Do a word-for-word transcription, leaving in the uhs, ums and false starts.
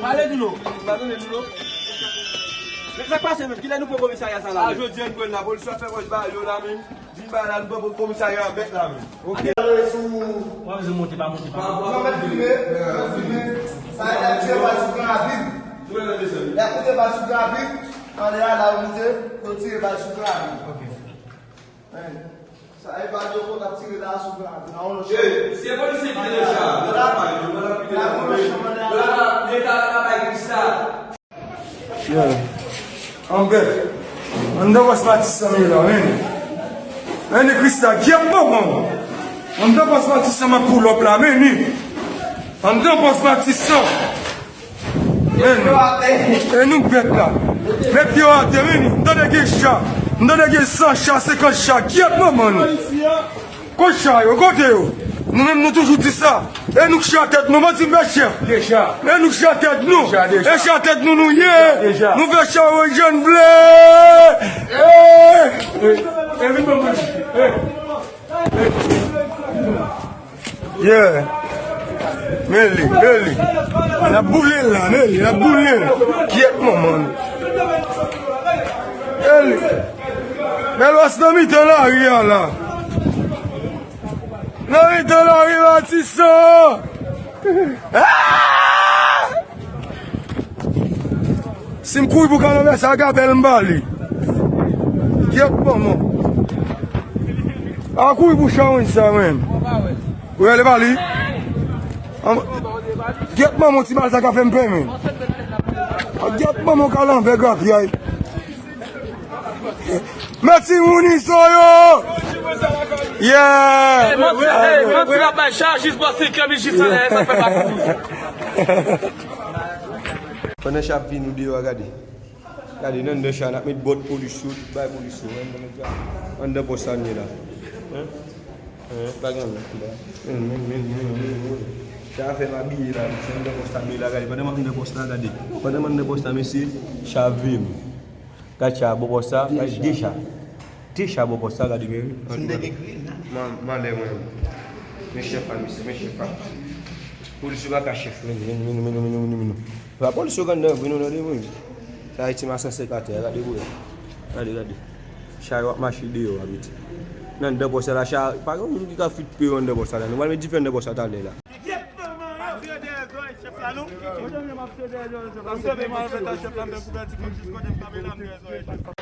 Pale di nou. Pa tande di nou. Men sa k pase menm? Kilè nou pran komisarya sa la menm? A, jodi a nou pran la, polis yo fè wòch ba yo la menm. Vin ba la, nou pran komisarya an bèk la menm. Ok. W ap vin monte, pa monte, pa monte. Mwen mèt filme, mwen mèt filme. Sa e nèg tire bal sou Gran Ravin. Lè koute bal sou Gran Ravin, anlè a la ou moute, yo tire bal sou Gran Ravin. Ok. Sa e bal yo konn ap tire la sou Gran Ravin. Nan yon lòt. Ey, se polisye ki te nan cha. Yo la, yo la, yo la, Leta la ka bay Krista. Yeah. Anbè. Anndan pòs Matis sa m ye la, men. Men ni Krista, gyèt manman. Anndan pòs Matis sa m ap pull up la, men ni. Anndan pòs Matis sa. Men. E nou bèt la. Met pye w atè, men ni. M tande gen cha. M tande gen san cha, senkant cha. Gyèt manman nou. Kot cha yo, kote yo? Nou menm nou toujou di sa. E nou k cha tèt nou, mwen di m fè chèf. E nou k cha tèt nou. E cha tèt nou nou ye. Nou fè cha yo jèn vle. Yeah. Men li, men li. N ap boule l la, men li, n ap boule l. Gyèt manman. Men li. Men lòs nan mitan lari a la. Nan mitan lari Matisan! Ah! Si m kouri pou Kananbè sa, gabèl m ba li. Gyèt manman. A kouri pou chawony sa menm. Ou rele ba li? An-, gyèt manman, ti bal sa ka fè m pè menm. A gyèt manman, Kananbè grapyay. Mèt timoun iso yo! Yeah! Ey, manti, ey, manti l ap bay cha, jis bò senk an, jis anlè, sa fè pa kouri. Pandan cha ap vini, nou deyò a, gade. Gade, nan anndan cha, n ap met bòt polis yo, tout bagay polis yo, anndan nèg la. Anndan pòs sa n ye la. Hein? Hein, pa gen anlè. Men, men, men, men, men, men. Sa fè m abiye la, se anndan pòs la, men la, gade. Pandan m anndan pòs la, gade. Pandan m anndan pòs la, mesye, cha ap veye m. Gad cha bò pòs sa, gade de cha. De cha bò pòs sa, gade men wi. Malè mwen. Men chèf la, mesye, men chèf la. Polis yo pa ka chèf, men, men, men. Pa polis yo gade nan vre non, tande mwen. Sa Ayiti m a san sèk atè, gade mwen. Gade, gade. Cha yo ap mache deyò a, piti. Nan anndan pòs sa la, cha, pa gen moun ki ka fout peye anndan pòs sa la. Nou pral met dife anndan pòs sa talè la. Gyèt manman, ap vire dèyè zòrèy chèf la, non? Mwen menm ap vire dèyè zòrèy chèf la. Ap sove malfètè chèf la, m menm pou pèdi kòm jis kote m kanpe la, m dèyè zòrèy chèf la.